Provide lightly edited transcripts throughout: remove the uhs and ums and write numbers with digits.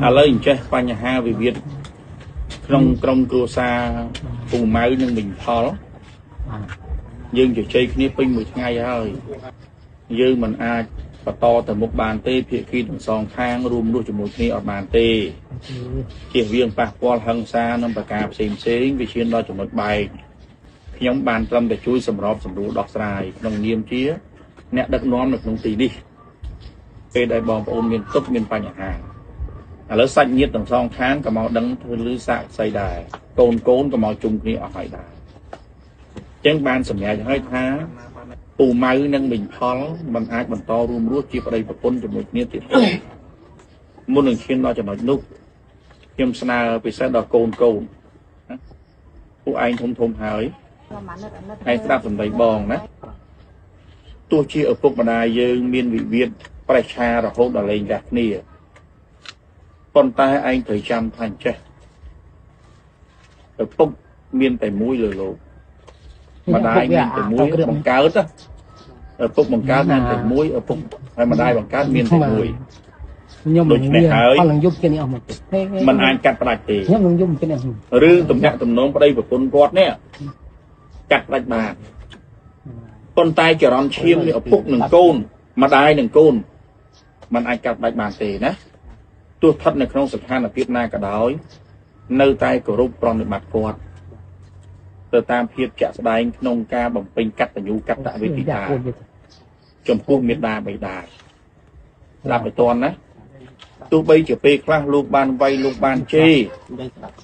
ឥឡូវអញ្ចេះបញ្ហាវិវាទក្នុងក្រុមគ្រួសារពូម៉ៅនិងមីងផលយើងជជែកគ្នាពេញមួយថ្ងៃហើយយើងមិនអាចបន្តទៅមុខបានទេភាគីទាំងសងខាងរួមរស់ជាមួយគ្នាអត់បានទេជៀសវាងប៉ះពាល់ហិង្សានិងប្រការផ្សេងផ្សេងវាឈានដល់ចំណុចបែកខ្ញុំបានត្រឹមតែជួយសម្របសម្រួលដោះស្រាយក្នុងនាមជាអ្នកដឹកនាំនៅក្នុងទីនេះពេលដែលបងប្អូនមានទុក្ខមានបញ្ហាឥឡូវសាច់ញាតិទាំងសងខាងក៏មកដឹងធ្វើលឺសាកសីដែរកូនកូនក៏មកជុំគ្នាអស់ហើយដែរអញ្ចឹងបានសម្រេចហើយថាពូម៉ៅនិងមីងផលមិនអាចបន្តរួមរស់ជាប្តីប្រពន្ធជាមួយគ្នាទៀតទេមុននឹងឈានដល់ចំណុចនោះខ្ញុំស្នើពិសេសដល់កូនកូនណាពួកឯងធំធំហើយឯងស្ដាប់សម្ដីបងណាទោះជាឪពុកម្ដាយយើងមានវិវាទប្រេះឆារហូតដល់លែងលះគ្នាប៉ុន្តែឯងត្រូវចាំថាអញ្ចេះឪពុកមានតែមួយលើលោកម្ដាយមានតែមួយបង្កើតឪពុកបង្កើតមានតែមួយឪពុកហើយម្ដាយបង្កើតមានតែមួយ ខ្ញុំ ដូច្នេះហើយ អត់នឹងយប់គេនេះអស់មក มันអាចកាត់ផ្ដាច់ទេ ខ្ញុំនឹងយប់គេនេះ រឿងតំណាក់តំណងប្តីប្រពន្ធគាត់នេះកាត់ផ្ដាច់បានប៉ុន្តែចរន្តឈាមនេះឪពុកនិងកូនម្ដាយនិងកូនมันអាចកាត់ផ្ដាច់បានទេណាទោះស្ថិតនៅក្នុងស្ថានភាពណាក៏ដោយនៅតែគោរពប្រណិប័តគាត់ទៅតាមភាពជាក់ស្ដែងក្នុងការបំពេញកតញ្ញូកតវេទិតាចំពោះមេដាបិតាស្ដាប់ឲ្យតន់ណាទោះបីជាពេលខ្លះលោកបានវាយលោកបានជេរ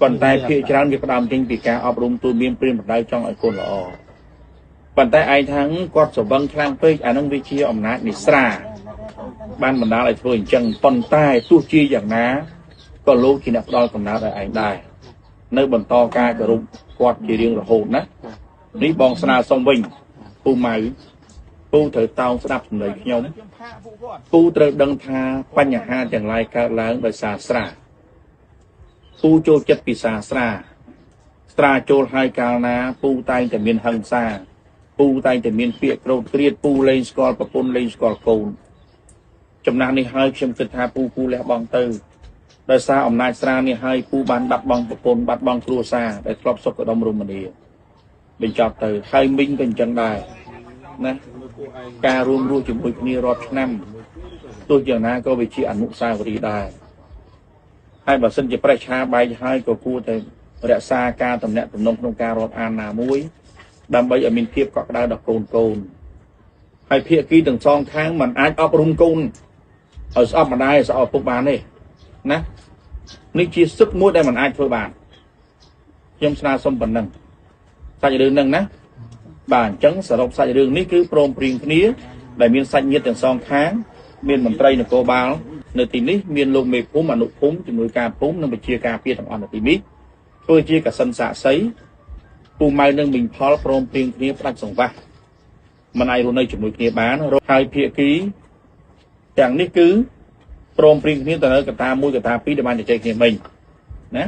ប៉ុន្តែភាគច្រើនវាផ្ដើមចេញពីការអប់រំទូមានព្រាមបដៅចង់ឲ្យកូនល្អប៉ុន្តែឯងថាគាត់ស្រវឹងខ្លាំងពេកអានឹងវាជាអំណាចនិស្រាបានបណ្ដាលឲ្យធ្វើអញ្ចឹងប៉ុន្តែទោះជាយ៉ាងណាក៏លោកជាអ្នកផ្ដល់កំណើតឲ្យឯងដែរនៅបន្តការគោរពគាត់ជារៀងរហូតណានេះបងស្នើសុំវិញពូម៉ៅពូត្រូវតោងស្ដាប់សម្ដីខ្ញុំពូត្រូវដឹងថាបញ្ហាទាំងឡាយកើតឡើងដោយសារស្រាពូចូលចិត្តពិសាស្រាស្រាចូលហើយកាលណាពូតែងតែមានហិង្សាពូតែងតែមានពាក្យក្រោធក្រៀតពូលែងស្គាល់ប្រពន្ធលែងស្គាល់កូនចំណាស់នេះហើយខ្ញុំគិតថាពូលះបង់ទៅដោយសារអំណាចស្រានេះហើយពូបានបាត់បង់ប្រពន្ធបាត់បង់គ្រួសារដែលធ្លាប់សុខដុមរមនាបញ្ចប់ទៅហើយមីងក៏អញ្ចឹងដែរណាការរួមរស់ជាមួយគ្នារាប់ឆ្នាំទោះយ៉ាងណាក៏វាជាអនុស្សាវរីយ៍ដែរហើយបើសិនជាប្រេះឆាបែកហើយក៏គួរតែរក្សាការតំណាក់តំណងក្នុងការរាប់អានណាមួយដើម្បីឲ្យមានភាពកក់ក្ដៅដល់កូនកូនហើយភាគីទាំងសងខាងមិនអាចអប់រំកូនឲ្យស្អប់ម្ដាយស្អប់ឪពុកបានទេណានេះជាសិទ្ធិមួយដែលមិនអាចធ្វើបានខ្ញុំស្នើសុំប៉ុណ្ណឹងសាច់រឿងហ្នឹងណាបាទអញ្ចឹងសរុបសាច់រឿងនេះគឺព្រមព្រៀងគ្នាដែលមានសាច់ញាតិទាំងសងខាងមានមន្ត្រីនគរបាលនៅទីនេះមានលោកមេភូមិអនុភូមិជំនួយការភូមិនិងវិជាការពារទាំងអស់នៅទីនេះធ្វើជាកសិនសាក្សីពូម៉ៅនិងមីងផលព្រមព្រៀងគ្នាផ្ដាច់សង្វាស់មិនអាចរស់នៅជាមួយគ្នាបានហើយភាគីទាំងនេះគឺព្រមព្រៀងគ្នាទៅនៅកត្តាមួយកត្តាពីរដែលបានជជែកគ្នាមិញណា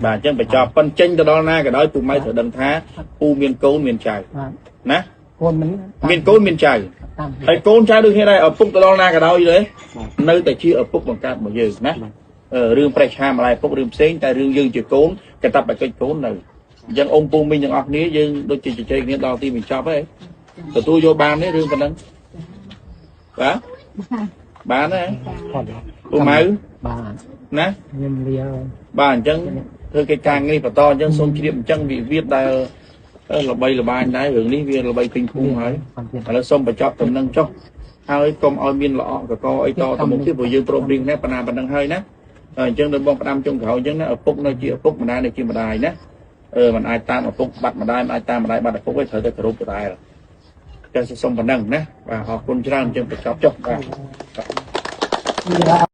បាទអញ្ចឹងបញ្ចប់ប៉ុនចេញទៅដល់ណាក៏ដោយពូម៉ៅត្រូវដឹងថាពូមានកូនមានចៅ បាទ ណា កូនមិន មានកូនមានចៅ តាម ហើយកូនចៅដូចគ្នាដែរឪពុកទៅដល់ណាក៏ដោយទេនៅតែជាឪពុកបង្កើតមកយើងណារឿងប្រេះឆាម្ដាយឪពុករឿងផ្សេងតែរឿងយើងជាកូនកតបកិច្ចកូននៅអញ្ចឹងអ៊ំពូមីងទាំងអស់គ្នាយើងដូចជាជជែកគ្នាដល់ទីបញ្ចប់ហើយទទួលយកបានទេរឿងប៉ុណ្ណឹងបាទបានទេពូម៉ៅ បាទ ណា ខ្ញុំលា បាទអញ្ចឹងធ្វើកិច្ចការងារបន្តអញ្ចឹងសូមជ្រាបអញ្ចឹងវិវាទដែលល្បីល្បាញដែររឿងនេះវាល្បីពេញភូមិហើយឥឡូវសូមបញ្ចប់តំណឹងចុះហើយកុំឲ្យមានល្អក់កកអីតទៅមុខទៀតព្រោះយើងព្រមរៀងគ្នាបណ្ណាប៉ុណ្ណឹងហើយណាអញ្ចឹងដល់បងផ្ដាំចុងក្រោយអញ្ចឹងណាឪពុកនៅជាឪពុកម្ដាយនៅជាម្ដាយណាមិនអាចតាមឪពុកបាត់ម្ដាយមិនអាចតាមម្ដាយបាត់ឪពុកទេត្រូវតែគោរពដដែលតែសូមប៉ុណ្ណឹងណាបាទអរគុណច្រើនអញ្ចឹងបញ្ចប់ចុះបាទ បាទ